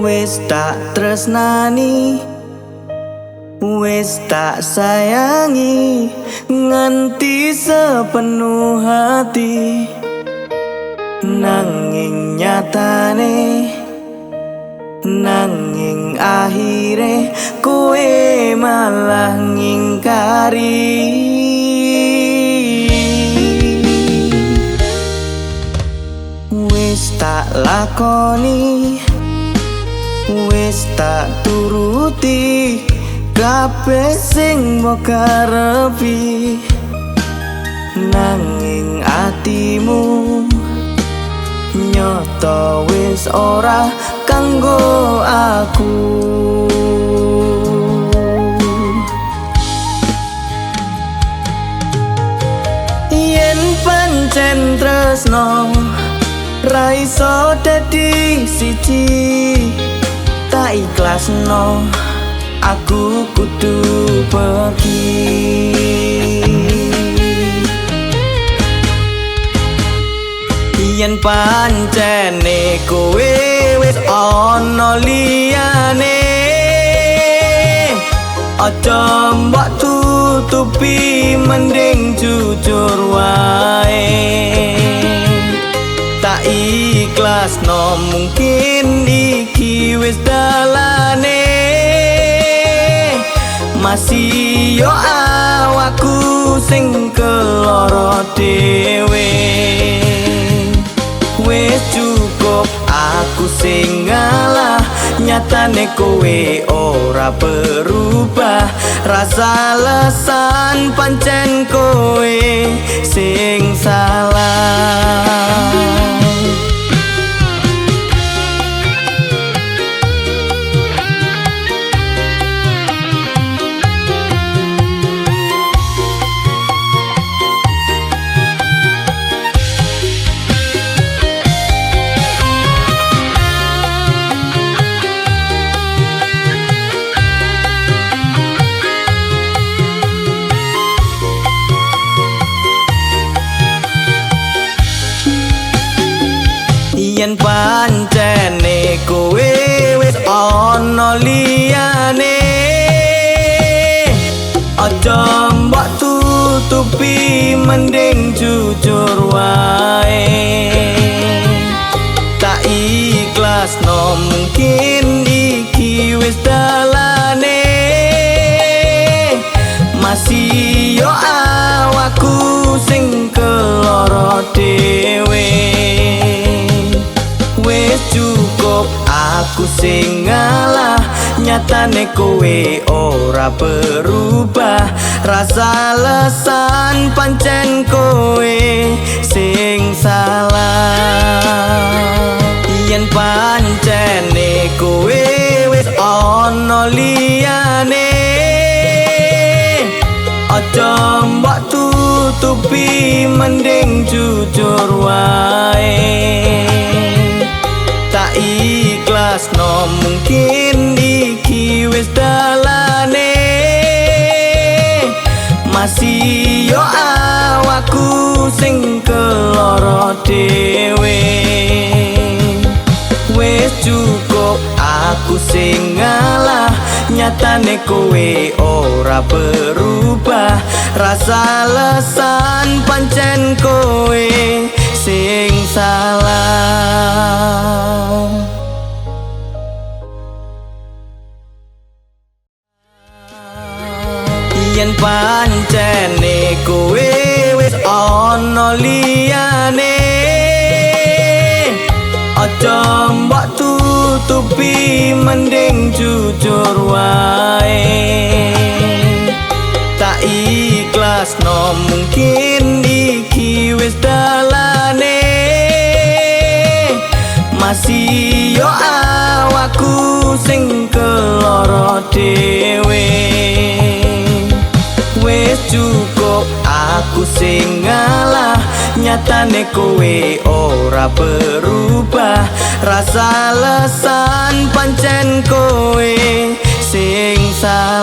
Wis tak tresnani, wis tak sayangi, nganti sepenuh hati. Nanging nyatane, nanging akhire kowe malah ngingkari. Wis tak lakoni, wis tak turuti, kabeh sing mbok karepi. Nanging atimu nyoto wis ora kanggo aku. Yen pancen tresno ra iso dadi siji, tak ikhlasno aku kudu pergi. Yen pancene kowe wis ana liyane, aja mbok tutupi, mending jujur wae. Tak ikhlasno mungkin iki wis dalane, masih yo awakku sing keloro dhewe. Wis cukup aku sing ngalah, nyatane kowe ora berubah. Rasa lesan pancen kowe sing salah. Yen pancene kowe wis ana liyane, aja mbok tutupi, mending jujur wae. Tak ikhlasno mungkin iki wis dalane, masih yo awakku sing keloro dhewe. Wis cukup aku sing ngalah, nyatane kowe ora berubah. Rasa lesan pancen kowe sing salah. Yen pancene kowe wis ana liyane, aja mbok tutupi, mending jujur wae. Tak ikhlasno mungkin iki wis dalane, masih yo awakku sing keloro dhewe. Wis cukup aku sing ngalah, nyatane kowe ora berubah. Rasa lesan pancen kowe sing salah. Yen pancene kowe wis ana liyane, aja mbok tutupi, mending jujur wae. Tak ikhlasno mungkin iki wis dalane, masih yo awakku sing keloro dhewe. Wis cukup aku Aku sing ngalah, nyatane kowe ora berubah. Rasa lesan pancen kowe sing salah.